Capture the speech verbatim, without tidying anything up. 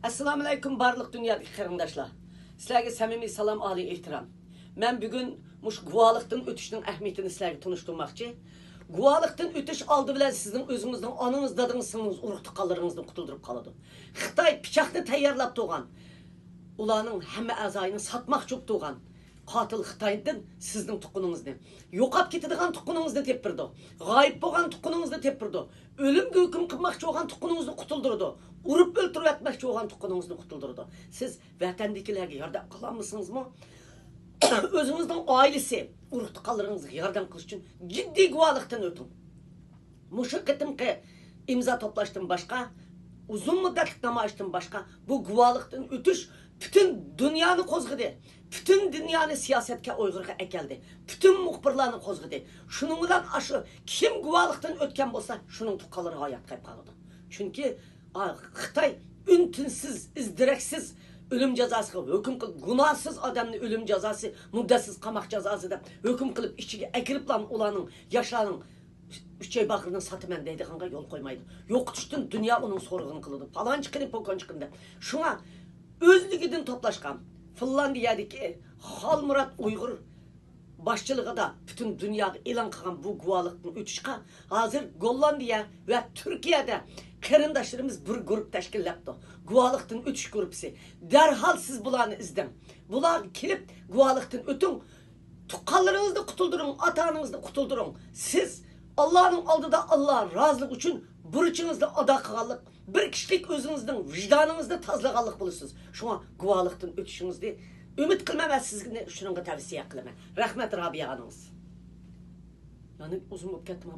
ئەسسالامۇئەلەيكۇم، بارلىق دۇنيادىكى قېرىنداشلار. سىلەرگە سەمىمىي سالام، ئالىي ئېھتىرام. مەن بۈگۈن مۇشۇ گۇۋاھلىقتىن ئۆتۈشنىڭ ئەھمىيىتىنى سىلەرگە تونۇشتۇرماقچى. گۇۋاھلىقتىن ئۆتۈش ئالدى بىلەن سىزنىڭ ئۆزىڭىزنىڭ ئانىڭىز، دادىڭىز، سىڭلىڭىز، ئۇرۇق تۇغقانلىرىڭىزدىن قۇتۇلدۇرۇپ قالىدۇ. خىتاي پىچاقنى تەييارلاپ تۇرغان، ئۇلارنىڭ ھەممە ئەزايىنى ساتماقچى بولۇپ تۇرغان قاتىل خىتايدىن سىزنىڭ تۇغقىنىڭىزنى، يوقاپ كېتىدىغان تۇغقىنىڭىزنى تېپىپ بېرىدۇ. غايىب بولغان تۇغقىنىڭىزنى تېپىپ بېرىدۇ. ئۆلۈمگە ھۆكۈم قىلماقچى بولغان تۇغقىنىڭىزنى قۇتۇلدۇرىدۇ. ئۇرۇپ ئۆلتۈرۈۋەتمەكچى بولغان تۇغقىنىڭىزنى قۇتۇلدۇرىدۇ. سىز ۋەتەندىكىلەرگە ياردەم قىلالمىسىڭىزمۇ، ئۆزىڭىزنىڭ ئائىلىسى، ئۇرۇق تۇغقانلىرىڭىزغا ياردەم قىلىش ئۈچۈن جىددىي گۇۋاھلىقتىن ئۆتۈڭ. مۇشۇ قېتىمقى ئىمزا توپلاشتىن باشقا، ئۇزۇن مۇددەتلىك نامايىشتىن باشقا، بۇ گۇۋاھلىقتىن ئۆتۈش پۈتۈن دۇنيانى قوزغىدى. پۈتۈن دۇنيانى سىياسەتكە، ئۇيغۇرغا ئەكەلدى. پۈتۈن مۇخبىرلارنى قوزغىدى. شۇنىڭ بىلەن ئاشۇ كىم گۇۋاھلىقتىن ئۆتكەن بولسا، شۇنىڭ تۇغقانلىرى ھايات قېلىپ قالىدۇ. چۈنكى، ئا، خىتاي ئۈن-تىنسىز، ئىز-دېرەكسىز ئۆلۈم جازاسىغا ھۆكۈم قىلىپ، گۇناھسىز ئادەمنى ئۆلۈم جازاسى، مۇددەتسىز قاماق جازاسى دەپ ھۆكۈم قىلىپ، ئىچىگە ئەكىرىپلا ئۇلارنىڭ ياشلارنىڭ ئۈچەي باغرىنى ساتىمەن دەيدىغانغا يول قويمايدۇ. يوقىتىشتىن دۇنيا ئۇنىڭ سورىقىنى قىلىدۇ. پالانچى قىلىن، پوكانچى قىلىن دەپ. شۇڭا ئۆزلۈكىدىن توپلاشقان فىنلاندىيەدىكى خالمۇرات ئۇيغۇر باشچىلىقىدا پۈتۈن دۇنياغا ئېلان قىلغان بۇ گۇۋاھلىقتىن ئۆتۈشقا ھازىر گوللاندىيە ۋە تۈركىيەدە قېرىنداشلىرىمىز بىر گۇرۇپ تەشكىللەپتۇ. گۇۋاھلىقتىن ئۆتۈش گۇرۇپپىسى. دەرھال سىز بۇلارنى ئىزدەڭ. بۇلارغا كېلىپ گۇۋاھلىقتىن ئۆتۈڭ. تۇغقانلىرىڭىزنى قۇتۇلدۇرۇڭ، ئاتا-ئانىڭىزنى قۇتۇلدۇرۇڭ. سىز ئاللانىڭ ئالدىدا ئاللا رازىلىقى ئۈچۈن بۇرچىڭىزنى ئادا قىلغانلىق، بىر كىشىلىك ئۆزىڭىزنىڭ ۋىجدانىڭىزنى تازىلىغانلىق بولىسىز. شۇڭا گۇۋاھلىقتىن ئۆتۈشىڭىزنى ئۈمىد قىلىمەن ۋە سىزنى شۇنىڭغا تەۋسىيە قىلىمەن. رەھمەت، رابىيە ئانىڭىز. يەنە ئۇزۇن بولۇپ كەتتىم.